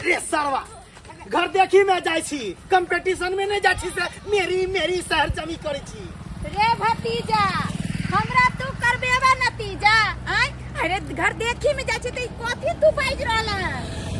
रे सरवा घर देखी में जाइ छी, कंपटीशन में नहीं जाइ छी, से मेरी मेरी शहर जमी करै छी। रे भतीजा हमरा तू करबेबा नतीजा। आय अरे घर देखी में जाइ छी त ई कथी तू बाजि रहल है?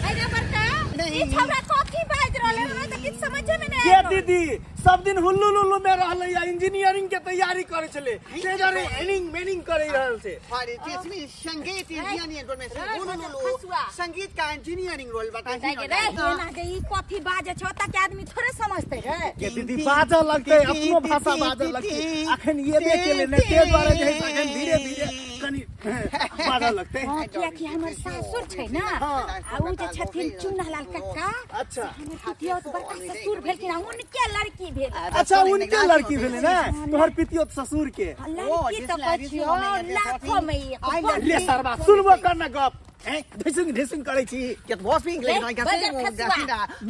अरे बड़का ई छौड़ा कथी बाजि रहल है, हमरा त किछ समझे में नहीं के आबि रहल। दीदी सब दिन हुल्लू लुल्लू में रहलै या इंजीनियरिंग के तैयारी करै छलै, से दुआरे एनिंग मेनिंग करै रहल छै। अरे इसमें संगीत इंजीनियरिंग रोल में खसुआ। संगीत का इंजीनियरिंग रोल बता रे एना के ई कथी बाजै छै ओतऽ के आदमी थोड़े समझतै रे। के दीदी बाजऽ लगतै, अपनो भाषा बाजऽ लगतै। अखन ये बे केले ने ते दुआरे जे है से अखन धीरे धीरे कनि बाजऽ लगतै। हँ, कियाकि हमर सासुर छै ने, आ उ जे छथिन चुन्नालाल कक्का। अच्छा। हमर पितियौत बड़का ससुर भेलखिन आ उनके लड़की भेल। अच्छा उनके लड़की भेलै ने, तोहर पितियौत ससुर के। लड़की तऽ कहै छियौ लाखों में एक। रे सरवा सुनबो कर ना गप, हैं ढिसिंग ढिसिंग करै छी। के बहुत भी इंग्लिश रे, बजर खसुआ।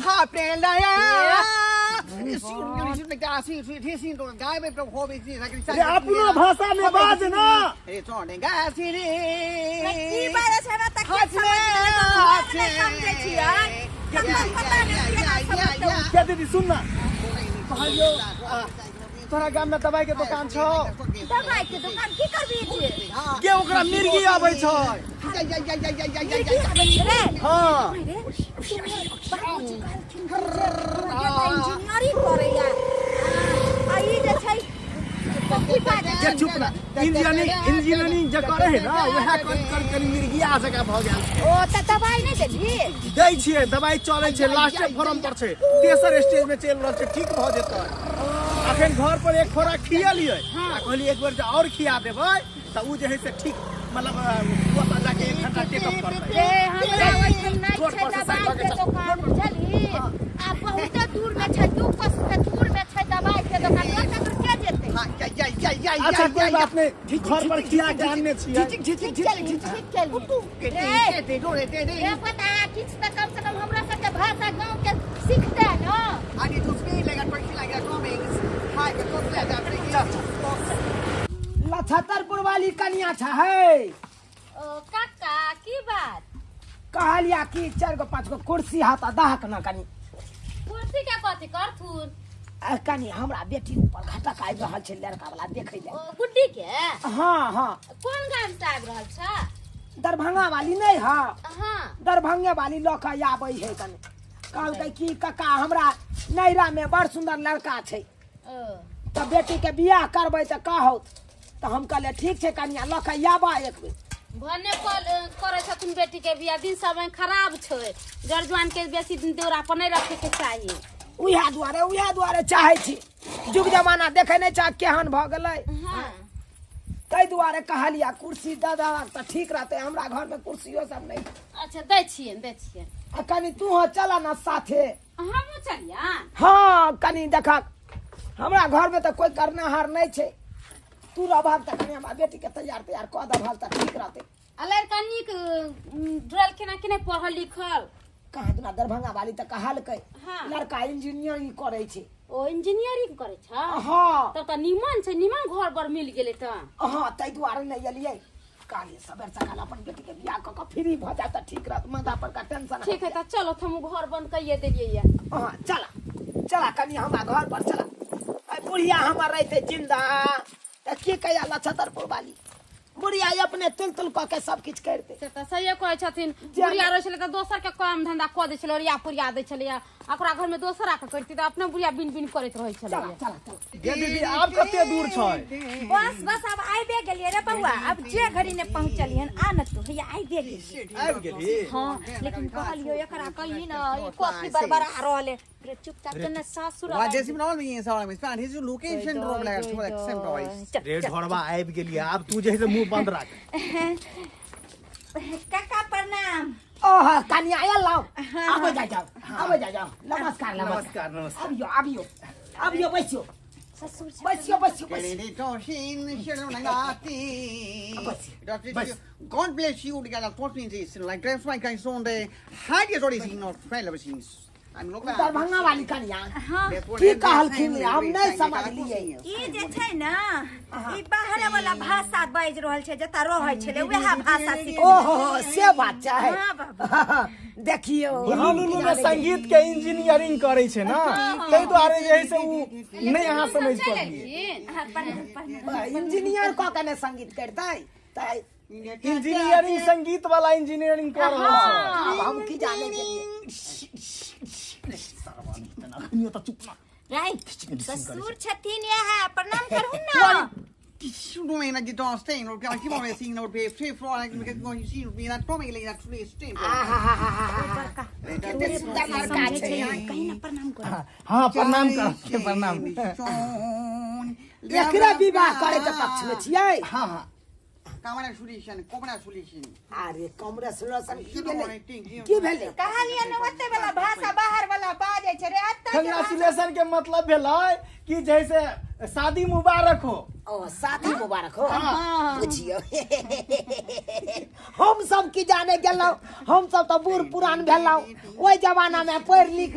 हां प्रेलया रे अपनो भाषा में बाज ना। रे चोडेगा रे, की बाजै छै हमरा तऽ किछु समझ में नहि आबै छै, हम नहि समझै छियै। ककर पता नहि केना समझतौ। के दीदी सुन ना, कहलियौ तोरा गाम में दवाई के दुकान छौ? दवाई के दुकान की करबी जे? के ओकरा मिर्गी आबै छै। मिर्गी आबै छै रे? हाँ। अरे, बाबूजी कहलखिन कि जे हमर बेटा इंजीनियरिंग करैया आ ई जे छै कथी बाजै के छै? चुप ना, इंजीनियरिंग इंजीनियरिंग जे करे है ना वएह कर कर कर मिर्गिया जकाँ भऽ गेल छै। ओ तऽ दवाई नहि देलही? दै छियै दवाई, चलै छै, लास्टे फॉर्म पर छै, तेसर स्टेज में चलि रहल छै, ठीक भऽ जेतै। अखन घर पर एक खोरा खियलियै आ कहलियै एक बेर जे और खिया देबै तऽ उ जे है से ठीक, मतलब ओतऽ जाके एक घंटा टेकअप करतै। रे हमरा ओहिठाम नहि रोड छै पर से दवाई साइड के लऽ के चल। दोकान, बुझलही? आ बहुते दूर में छै, 2 कोस के दूर में छै दवाई के दोकान, ओते दूर के जेतै? अच्छा कोई बात नहीं, घर पर खिया के आनने छियै। ठीक केलही, ठीक केलही। रे रे पता किछु तऽ कम से कम हमरा सबके भाषा गाँव के सीखतै न। लछतरपुर वाली कनिया छै है। ओ काका की बात? कहलिया कि 4 गो 5 गो कुर्सी हाथ दहक न कनी। कुर्सी के कथी करथुन? आ कनी हमरा बेटी ऊपर घटक आबि रहल छै लड़का वाला देखै ले। ओ गुड्डी के? हाँ हाँ। कोन गाम से आबि रहल छै? दरभंगा वाली नहीं है? हाँ। दरभंगे वाली लऽ के आबै है कनी। कहलकै कि काका हमरा नैरा में बड़ सुंदर लड़का छै, तऽ बेटी के बियाह करबै तऽ कहौ, तऽ हम कहलियै ठीक छै कनिया लऽ के आबऽ एक बेर। भने करै छथिन बेटी के बियाह, दिन समय खराब छै, जर जुआन के बेसी दिन देवरा पर नहीं रखे के चाही। उएह दुआरे उएह दुआरे चाहै छी, जुग जमाना देखै नहि छह केहन भऽ गेलै। हाँ। ताहि दुआरे कहलियै कुर्सी दऽ दहक तऽ ठीक रहतै, हमरा घर में कुर्सियो सब नहि। अच्छा दै छियनि दै छियनि। आ कनी तू चल ना साथे। हमहूँ चलिया? हाँ कनी देखक हमरा घर में तऽ कोई करनाहार नहि छै, तू रहबहक तऽ कनी हमरा बेटी के तैयार तैयार कऽ देबहक तऽ ठीक रहतै। आ लड़का नीक ड्रलखिन कि नहि पढ़ल लिखल? कहाँ दुना दरभंगा वाली तऽ कहलकै। हाँ। लड़का इंजीनियरिंग करै छै। ओ इंजीनियरिंग करै छै? हाँ। तब तऽ नीमन छै, नीमन घर पर मिल गेलै तऽ। हाँ ताहि दुआरे नहि एलियै, कहलियै सबेर सकाल अपन बेटी के बियाह कऽ के फ्री भऽ जाय तऽ ठीक रहत, माथा पर का टेंशन। ठीक है तऽ चलो, हम घर बंद कइए देलियै ये। हाँ चला चला कनी हमरा घर पर चला। आ बुढ़िया हमर रहतै जिंदा तऽ की कहिया लछतरपुर वाली बुढ़िया अपने तुल तुल कऽ के सब किछु करितै। से तऽ सहिए कहै छथिन, बुढ़िया रहै छलै तऽ दोसर के काम धंधा कऽ दै छलै, ओरिया पोरिया दै छलै, आ ओकरा घर में दोसरा के करती तऽ अपने बुढ़िया बिन बिन करैत रहै छलै। चला चला चला। गे दीदी आब कते दूर छै? बस बस अब आबे गेलियै रे बौआ, अब जे घड़ी ने पहुँचलियन आ न तू हैया आबे गेलियै। आबि गेली? हाँ लेकिन कहलियो एकरा कही न ई कथी बड़बड़ा रहले। रे चुपचाप के न सासुर रे ढोरबा आबि गेली, आब तू जे है से मुंह बंद राख। काका प्रणाम। ओह कनिया आयल लाओ, आबे जा जाओ आबे जा जाओ। नमस्कार नमस्कार। नमस्कार नमस्कार। आबियो आबियो आबियो, बैसियो ससुर बैसियो बैसियो बैसियो। God bless you together. Darbhanga वाली कनिया की कहलखिन हम नहीं समझलिए। ई जे छै ना ई बाहर वाला भाषा बाजि रहल छै, जता रहै छलै वएह भाषा सीख। ओहो से बात छै। हां बाबा देखियो हुलुलु में संगीत के इंजीनियरिंग करै छै ना, तै दुआरे जे है से उ नहीं अहाँ समझ पलिए। इंजीनियर क के ने संगीत करतै त इंजीनियरिंग संगीत वाला इंजीनियरिंग कर रहल छै। अब हम की जाने के लिए त चुप ना राइट। ससुर छथिन यहाँ, प्रणाम करहु ना। हाँ प्रणाम कर, प्रणाम। एकरा विवाह करे के पक्ष में छियै? हाँ हाँ। अरे कॉन्ग्रेचुलेशन की भेलै, की भेलै? कहलियै ने ओते वाला भाषा बाहर वाला बाजै छै रे। एतऽ कंग्रेचुलेशन के मतलब भेलै कि जैसे शादी मुबारक हो। ओ शादी मुबारक हो। बुझियो हम सब की जाने गेलहुँ, हम सब तऽ बूढ़ पुरान भेलहुँ, ओहि जमाना में पढ़ लिख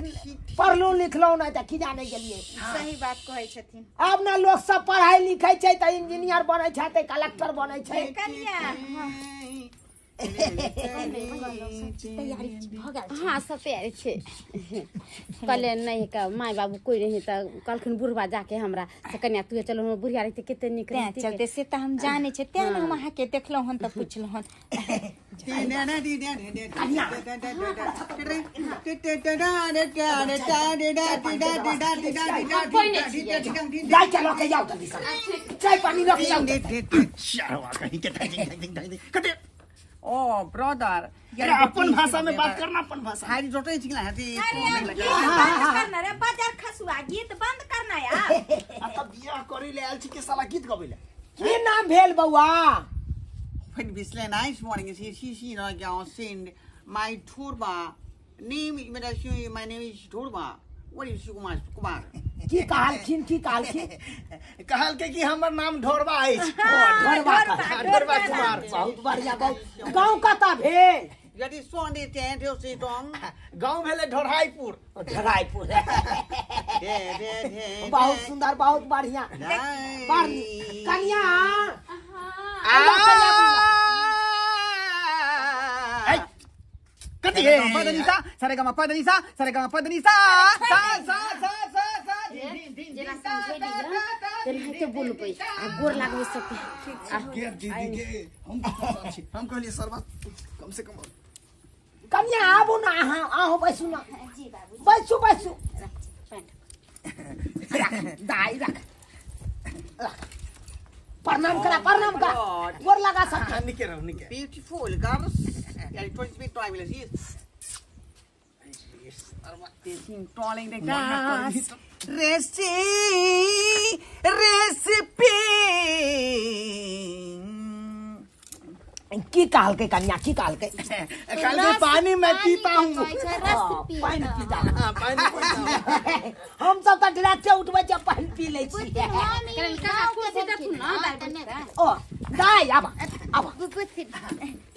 पढ़लहुँ लिखलहुँ नहि तऽ की जाने गेलियै। सही बात कहै छथिन। आब ने लोक सब पढ़ाई लिखै छै तऽ इंजीनियर बनै छै तऽ कलेक्टर बनै छै। हाँ सब तैयारी छै। कहले नहीं का my बाबू कोई नहीं तऽ कहलखिन बुढ़वा जाके हमरा से कन्या तू चलो, हमर बुढ़िया रहते कते नीक रहती। चलते से तऽ हम जानै छै, तें ने हम अहाँके देखलहुँ हन तऽ पुछलहुँ हन। जाय के लऽ के जाउ जल्दी से, चाय पानी लऽ के जाउ। कते ओ ब्रदर अरे अपन भाषा में बात करना, अपन भाषा। हारी जोटै छिला हाथी अरे गीत बंद करना रे, बाजार खसुआ गीत बंद करना यार। आ तब बियाह करै ले आयल छी के साला गीत गबै ले। की नाम भेल बौआ? फिर बिसले नाइस मॉर्निंग सी सी सी न गाँव सेंड my Thorba name मेरा सी my name is Thorba what is Kumar Kumar. की कहलखिन, की कहलखिन? कहलकै कि हमर नाम ढोरबा अछि। ढोरबा, ढोरबा कुमार। बहुत बढ़िया। बहुत गाँव कतऽ भेल? यदि सोने टेंट हो से टोंग गाँव भेलै ढोरहाईपुर। ढोरहाईपुर, बहुत सुंदर, बहुत बढ़िया। कन्या कथी है? पदनी सा सारे गमा पदनी सा सारे गमा पदनी सा सा सा सा सा सा जेना समझेलियै तेनाहिते बोलबै आ गोर लागबै सबके। गे दीदी गे हम कहलियै सरवा कम से कम। कन्या आबू ना, अहाँ अहूँ बैसू ना। बैसू बैसू। दाई रख, प्रणाम करा, प्रणाम करा, गोर लगा सब। निके रहू निके। ब्यूटीफुल गर्ल्स यार 20 मिनट टाइम मिले रेसिपी। की कहलकै कन्या, की कहलकै? कहलकै पानी मैं पीता हूँ। पानी पीता हूँ। हम सब तऽ डायरेक्टे उठबै छियै पानि पी लै छियै। ओ दाइ आब आब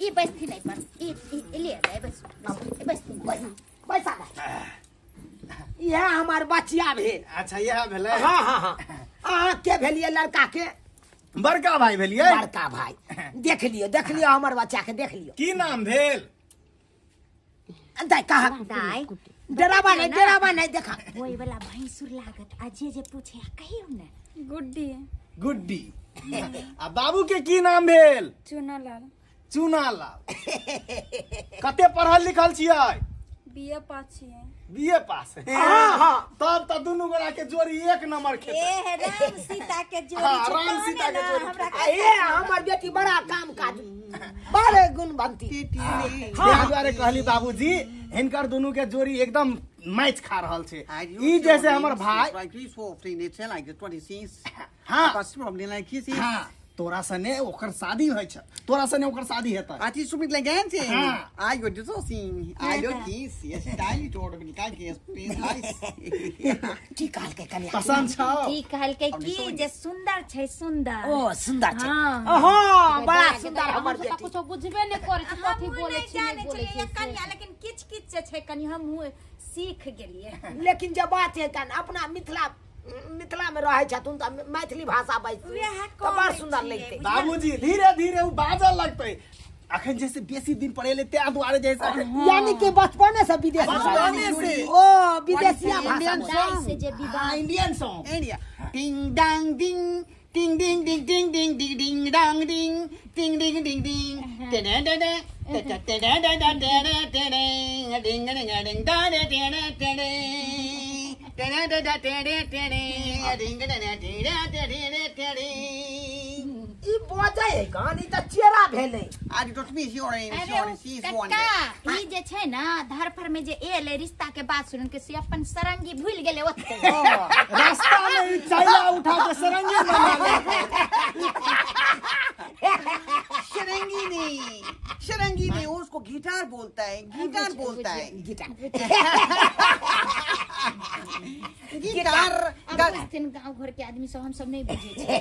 ई बैसथिन एहि पर, ई ले दाइ बैसू बैसथिन बैसा। इएह हमार बचिया भेल। अच्छा इएह भेलै। हाँ हाँ हाँ। अहाँ के भेलियै लड़का के? बड़का भाई भेलियै। बड़का भाई। देख लियौ, देख लियौ हमर बच्चा के देख लियौ। की नाम भेल? दाइ कहा दाइ डराबा नहीं, डराबा नहीं देखा। ओइ वाला भैंसुर लागत आ जे जे पूछे कहियौ ने। गुड्डी। गुड्डी। आ बाबू के की नाम भेल? चुनालाल। चुनालाल। कते पढ़ल लिखल छियै? बीए पास छियै। बीए पास। हाँ हाँ। तब त दुनू गोरा के जोड़ी एक नंबर खेतै। ए राम सीता के जोड़ी। हाँ, राम सीता के जोड़ी। ए हमर बेटी बड़ा काम काज बड़े गुणवंती। हाँ दुआरे कहली बाबूजी हिनकर दुनू के जोड़ी एकदम मैच खा रहल छै। ई जैसे हमर भाई हाँ हाँ तोरा सने ओकर शादी होइ छै, तोरा सने ओकर शादी हेतै। आती सुमित लगन से आई गो जो सिंह आई लो की स्टाइल तोड़ निकाल के की कहलकै कन्या? पसंद छौ? की कहलकै की जे सुंदर छै, सुंदर। ओ सुंदर छै। हां बड़ा सुंदर हमर बेटी कुछो बुझबे नै करै छै कथी बोलै छै नै बोलै छै कनिया लेकिन किछ किछ जे छै कनि हम सीख गेलियै लेकिन जे बात है कन अपना मिथिला मिथिला में रहै छथुन त मैथिली भाषा बाजै त बड़ सुंदर लगतै बाबूजी धीरे धीरे उ बाजऽ लगतै अखन जैसे बेसी दिन पड़ेले ते दुआरे जैसे यानी कि बचपने से विदेश बचपने से ओ विदेशिया भाषा से जे विवाह इंडियन सॉन्ग इंडिया टिंग डांग डिंग टिंग डिंग डिंग डिंग डिंग डिंग डिंग डांग डिंग टिंग डिंग डिंग डिंग टेडे टेडे टेडे टेडे टेडे टेडे डिंग डिंग डिंग डाडे टेडे टेडे टेडे टेडे टेडे टेडे डिंग डिंग टेडे टेडे टेडे ई बजै है गान ई त चेरा भेलै आज टोटमी सी और सी वन काका ई जे छै ना धरफर में जे एले रिश्ता के बात सुन के से अपन सरंगी भूल गेले ओते रास्ता में ई चैला उठा के सरंगी बना ले सरंगी नहीं सरंगी नहीं उसको गिटार बोलता है गिटार बोलता है गिटार गिटार बुझथिन गांव घर के आदमी सब हम सब नहीं बुझै छै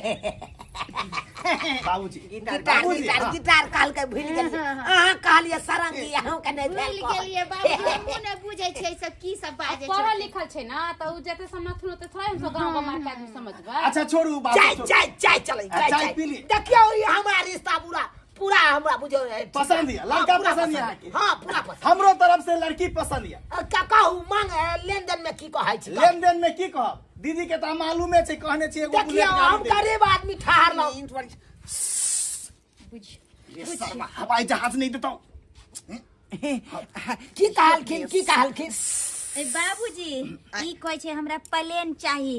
बाबूजी गिटार गिटार गिटार कहल के भूल गेलियै अहाँ कहलियै सरंगी अहाँ के नहीं भूल गेलियै बाबूजी हमहूँ नहि बुझै छियै सब की सब बाजै छै पढ़ल लिखल छै ना त उ जते समझथुन ओते थोड़ा हम सब गांव गमार के आदमी समझबै अच्छा छोड़ू बाबू चाय चाय चाय चलै चाय चाय पी ली देखियौ ई हमरा रिश्ता पूरा पूरा हमरा बुझो पसंद है लड़का पसंद है हां पूरा पसंद हमरो तरफ से लड़की पसंद है का कहू मांग लेन देन में की कहै छी लेन देन में की कहब दीदी के त मालूमे छै कहने छी एगो बुलेट गाड़ी हम गरीब आदमी ठहरलौ बुझ शर्मा हवाई जहाज नहीं देता की कहलखिन की कहलखिन बाबूजी ई कहै छै हमरा प्लेन चाही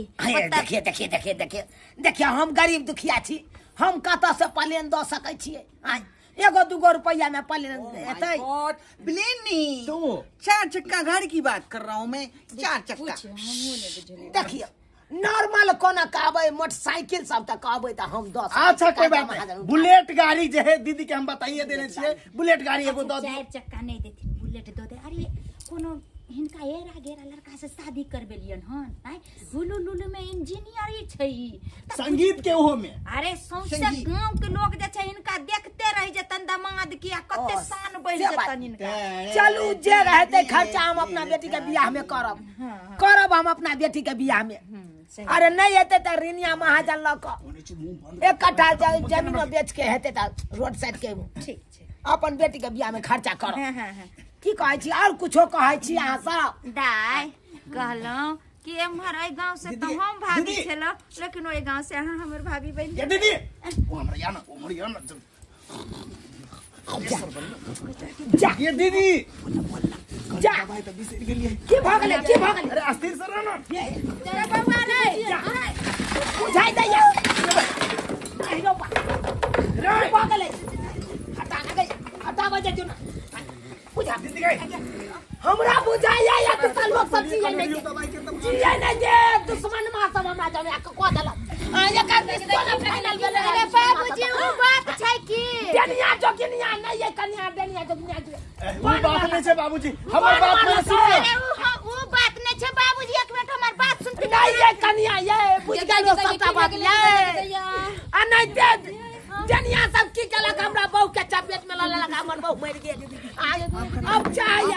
देखिए देखिए देखिए देखिए देखिए हम गरीब दुखिया छी हम कतऽ से प्लेन दऽ सकै छियै एगो दूगो रुपया में प्लेन एतै प्लेन नहीं तो चार चक्का गाड़ी की बात कर रहा हूँ मैं चार चक्का देखिए नॉर्मल कोना कहबै मोटरसाइकिल सब त कहबै त हम दस अच्छा कोई बात नहीं बुलेट गाड़ी जे है दीदी के हम बताइए देने छियै बुलेट गाड़ी एगो दऽ चार चक्का नहीं देथिन बुलेट दऽ दे अरे कोनो हिनका एरा गेरा लड़का से शादी करबेलियन हन आय हुलु लुलु में इंजीनियर छै संगीत के ओहो में अरे सौंसे गांव के लोग जे छै हिनका देखते रह जतन दामाद की आ कते शान बढ़ जतन हिनका चलू जे रहते खर्चा हम अपना बेटी के बियाह में करब करब हम अपना बेटी के बियाह में अरे नहीं हेतै त रिनिया महाजन ल क एक कट्ठा जमीन बेच के हेतै त रोड साइड के ठीक छै अपन बेटी के बियाह में खर्चा करब की कहै छी और कुछो कहै छी अहाँ सब दाय कहलहुँ कि एम्हर एहि गांव से तो हम भाभी छलहुँ लेकिन ओहि गांव से अहाँ हमर भाभी बनि गेल दीदी ओ हमरा या ना ओ हमरा या ना जा ये दीदी जा भाई त बिसरि गेलियै की भऽ गेलै की भऽ गेलै अरे अस्थिर से रह ना तोरा बौआ रे बुझाइ दैया नहीं रो रे भऽ गेलै हटा ना गई हटाबै जे ना बुझा दीदी गई हमरा बुझाइया या तो लोग सब चीज नहीं जिए नहीं जे दुश्मन मा सब हमरा जमे के कह देलक आ एकर कोना फाइनल गेलै अरे बाबूजी उ बात छै की देनिया जोगिनिया नहीं है कनिया देनिया जोगिनिया उ बात नहीं छै बाबूजी हमर बात नहीं सुन अरे उ बात नहीं छै बाबूजी एक मिनट हमर बात सुनते नहीं ये कनिया ये बुझ गेलो सबटा बात ये आ नहीं दे देनिया सब की केलक हमरा बहू के चपेट में ल लेलक हमर बहू मरि गेल अब चाहिए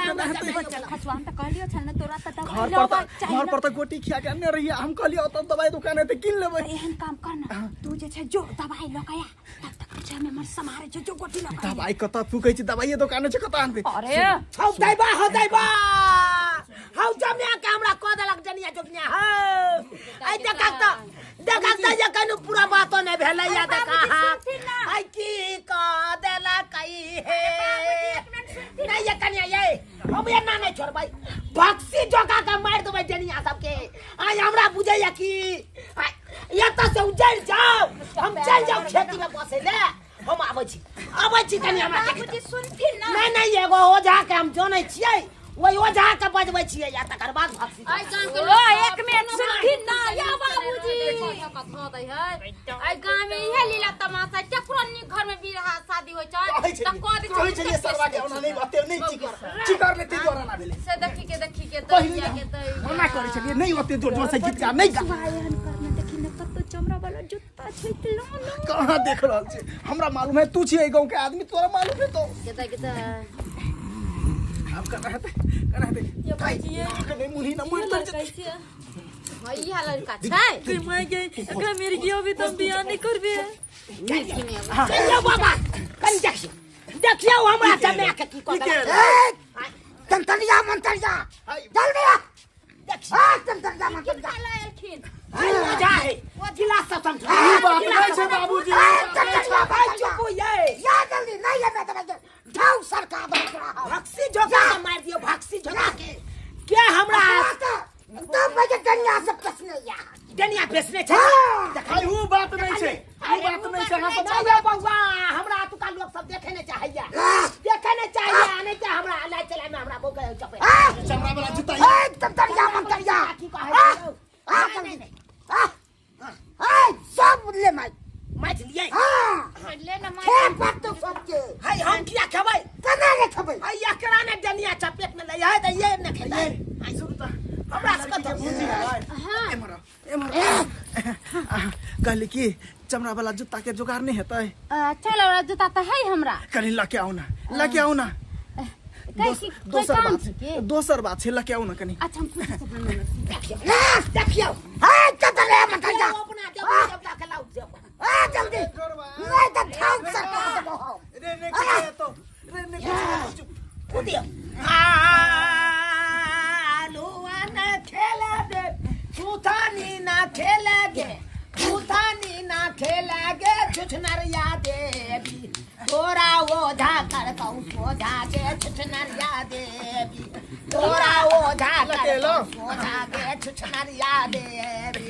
खसवा हम त कहलियो छल न तोरा त घर पर घर पर त गोटी खिया के अनने रहिए हम कहलियो त दवाई दुकान है त किन लेबै एहन काम कर ना तू जे छै जो दवाई ल के आ तब तक छै हम हमर समारे जो जो गोटी ल के दवाई कत फुकै छै दवाई दुकान छै कत आनबे अरे हौ दैबा हौ दैबा हौ जमिया के हमरा कह देलक जनिया जोगिनिया हौ आई देखक त देखक त जे कनु पूरा बातो नै भेलै या देखा आई की कह देलक ई हे नहीं ये कनिया ये हम ये ना नहीं छोड़बै बक्सी जोका के मार देबै जनिया सबके आई हमरा बुझैया कि एतऽ से उजड़ जाओ हम चल जाओ खेती में बसै ले हम आबै छी कनिया हमरा बाबूजी सुनथिन ना नहीं नहीं एगो ओझा के हम जानै छियै वही ओझा के बजबै छियै या तकर बाद भक्सी आई गांव के ओ एक मिनट सुनथिन ना या बाबूजी आई गांव में इहे लीला तमाशा केकरो नी घर में बियाह शादी होय छै त कह दे कहै छलियै सरवा के ओना नहीं ओते नहीं चिकर चिकर लेते जोरा ना भेलै से देखी के दैया के दै मना करै छलियै नहीं ओते जोर जोर से गीत गा नहीं गा एहन करना देखी न कतो चमड़ा वाला जूता छै कहाँ देख रहल छी हमरा मालूम है तू छी एहि गांव के आदमी तोरा मालूम है तो केता केता अब कर रहते कर रहते ये बाजिए नहीं मुनी ना मुड़ तर हां ई लड़का छै ते मैं के एकरा मिर्गी अभी तुम बियाह नहीं करबे। चलियो बाबा कन देखियो देखियो हमरा जमे के की कह ए तंतरिया मंतरिया जल्दी आ देखियो तंतरिया मंतरिया एलखिन हाय मजा है गिलास सब समझ ई बात नहीं छै बाबूजी तंतरिया भाई चुप हो ये या जल्दी नहीं है मैं जाओ सरकार भक्सी झोंका मार दियो भक्सी झोंका के के हमरा तब बजे डनिया सब कसने या डनिया बेचने छै हाय ऊ बात नहीं छै ऊ बात नहीं छै हां सब नहीं बौआ हमरा तुका लोग सब देखे ने चाहिए देखे ने चाहिए नहीं त हमरा अला चला में हमरा बौका चपे चमड़ा वाला जूता ए तंतरिया मंतरिया की कहै आ आ ए सब ले माई माछ लिए हां ले ना माछ हे बात तो सब के हाय हम किया खेबै कना ने खेबै हाय एकरा ने डनिया चपेट में ले है त ये ने खेतै हाय सुन त हमरा से कत बुझी हां एमर एमर कहली कि चमड़ा वाला जूता के जुगाड़ नहीं हेतै चल वाला जूता त है हमरा कनी लके आउ ना लके आउ ना दोसर बात दोसर बात छै लके आउ ना कनी। अच्छा हम पूछै छी देखियो देखियो ए चतरे मंतरिया अपना देव के लाउ देव आ जल्दी नहीं त ठाक सरकार देबो हम रे ने कुछ तो रे ने कुछ चुप कूदियो आलूआ न खेला दे सुथानी ना खेला गे सुथानी ना खेला गे छुछनरिया देवी तोरा ओझा कर कहूँ सोझा गे छुछनरिया देवी तोरा ओझा कर सोझा गे छुछनरिया देवी।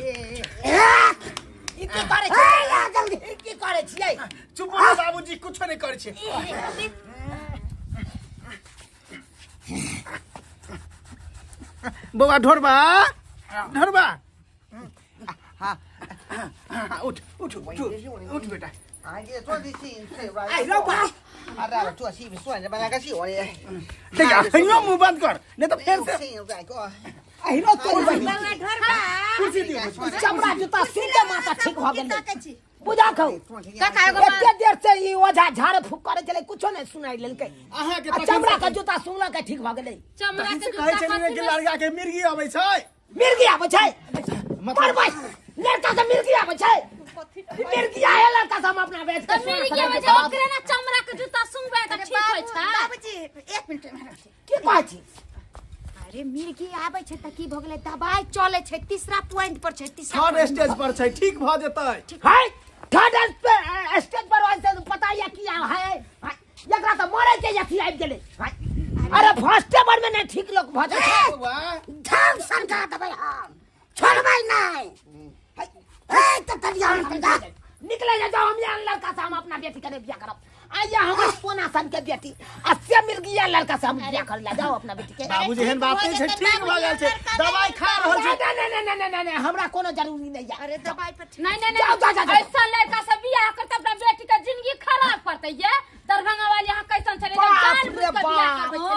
ई की करे छियै जल्दी ई की करे छियै? चुप हो बाबूजी कुछो नहीं करे छियै। बौआ ढोरबा ढोरबा हाँ उठ उठ उठ उठ बेटा। आई रो बा अरे做戏算着把那个戏我的对呀，你要मुंह बंद कर नहीं तो फिर से आई रो तोर बौआ कुर्सी दियो चमड़ा जूता सुनते माथा ठीक भ गेलै बुझा खौ काका एगो एते देर से ई ओझा झाड़ फूक करे छलै कुछो नहीं सुनाई लेलकै अहाँ के चमड़ा के जूता सुनला के ठीक भ गेलै। चमड़ा के कहै जूता छलियै कि लड़का के मिर्गी अबै छै मिर्गी आबै छै मरबै लड़का के मिर्गी आबै छै मिर्गी आए लड़का से हम अपना बेच के मिर्गी आबै छै ओकरे ना चमड़ा के जूता सुनबै त ठीक होइ छै। बाबूजी एक मिनट की कहै छी? अरे मिर्गी आबै छै त की भ गेलै दवाई चलै छै तीसरा पॉइंट पर छै तीसरा थर्ड स्टेज पर छै ठीक भ जेतै। हाय थर्ड स्टेज पर वैसे पता या की है एकरा त मरे के अथी आबि गेलै। अरे फर्स्ट बार में नहीं ठीक लोग भ जाइ छै। धाम सरकार देबै हम छोड़बै नहीं। ए ततरिया निकले जाओ हम यहाँ लड़का से हम अपना बेटी के बियाह करब। आइया हमर सोना सन के बेटी आ से मिल गया लड़का से हम बियाह कर ला जाओ अपना बेटी के। बाबूजी एहन बात नहीं छै ठीक भ गेल छै दवाई खा रहल छै। नहीं नहीं नहीं नहीं नहीं हमरा कोनो जरूरी नहीं है। अरे दवाई पर नहीं नहीं नहीं ऐसा लड़का से बियाह करते अपना बेटी के जिंदगी खराब करते ये दरभंगा वाली यहां कैसन छले जान बुझ के बियाह करबै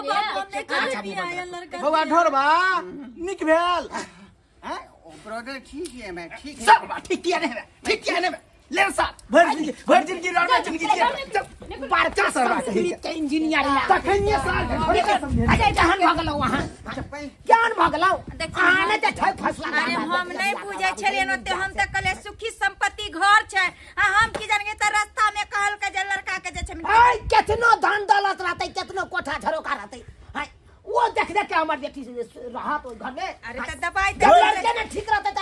छले। बौआ ढोरबा निक भेल हां ब्रदर ठीक है मैं ठीक है सब ठीक किया नहीं ठीक किया नहीं ले साथ भर जिंदगी लड़ना जिंदगी के बारचा के इंजीनियर तखनिए साल अरे जहन भ गेलौ वहां ज्ञान भ गेलौ अहाँ ने त छै फसला। अरे हम नहीं पूजे छलियन ओते हम त कहले सुखी संपत्ति घर छै आ हम की जानगे त रास्ता में कहल के जे लड़का के जे छै ए केतनो धन दौलत रहतै केतनो कोठा झरोखा रहतै वो देख देख के हमर बेटी रहत ओइ घर में। अरे त दवाई जब लड़के ने ठीक रहतै त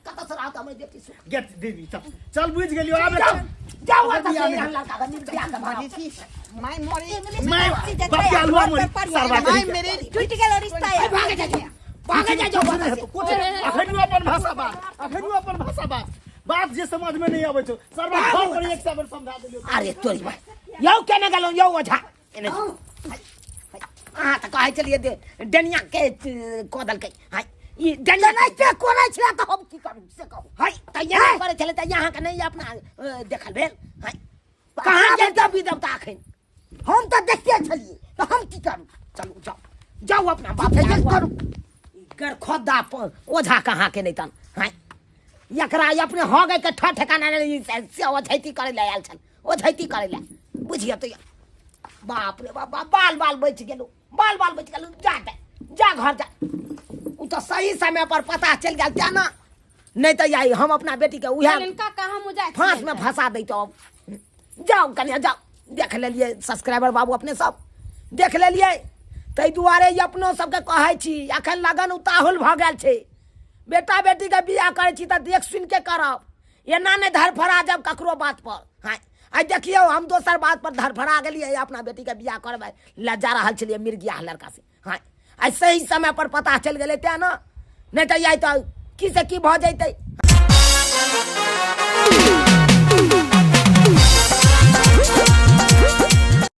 कत से रहत हमर बेटी सुख गेट देवी चल चल बुझ गेलियो आब जाओ त से हम लड़का के बियाह के my मोरी my बाप के अलुआ मोरी सरवा my मेरे टूट गेल रिश्ता है भागे जा भागे जा जो कुछ अखन अपन भाषा बात अखन अपन भाषा बात बात जे समझ में नहीं आबै छौ सरवा घर पर एक साबर समझा देलियो। अरे तोरी भाई यौ केने गेलौ यौ ओझा एने अहाँ त कहै छलियै डनिया के कऽ देलकै। हाय ई डनिया नहीं के कोनै छला त हम की करू से कहू। हाय त यहाँ करै छलै त यहाँ के नहीं अपना देखल भेल। हाय कहाँ गेल देवी देवता अखन हम त देखते छलियै त हम की करू? चलू जाओ जाओ अपना बाप के करू गरखोदा ओझा कहाँ के नहीं तन। हाय एकरा अपने हो गए के ठा ठेकाना नहीं से ओझैती करे ले आयल छल, ओझैती करे ले, बुझिए तो। बाप रे बाप, बाल बाल बचि गेलू, बाल बाल बचि गेलू। जा जा घर जा, उ तो सही समय पर पता चल गेल तें ना, नहीं तो यही हम अपना बेटी के उहे फांस में फंसा दैतौ। जाओ कन्या जाओ, देख लेलिए सब्सक्राइबर बाबू अपने सब देख लेलिए। ताहि दुआरे अपनो सबके कहै छी अखन लगन उताहुल भऽ गेल छै, बेटा बेटी के बियाह करै छी तऽ देख सुनि के करब, एना नहि धरफड़ा जाब ककरो बात पर। हाँ आइ देखियौ हम दोसर बात पर धरफड़ा गेलियै, अपना बेटी के बियाह करबै लए जा रहल छलियै मिर्गिया लड़का से। हाँ आइ सही समय पर पता चलि गेलै तें ने, नहि तऽ आइ तऽ की से की भऽ जैतै।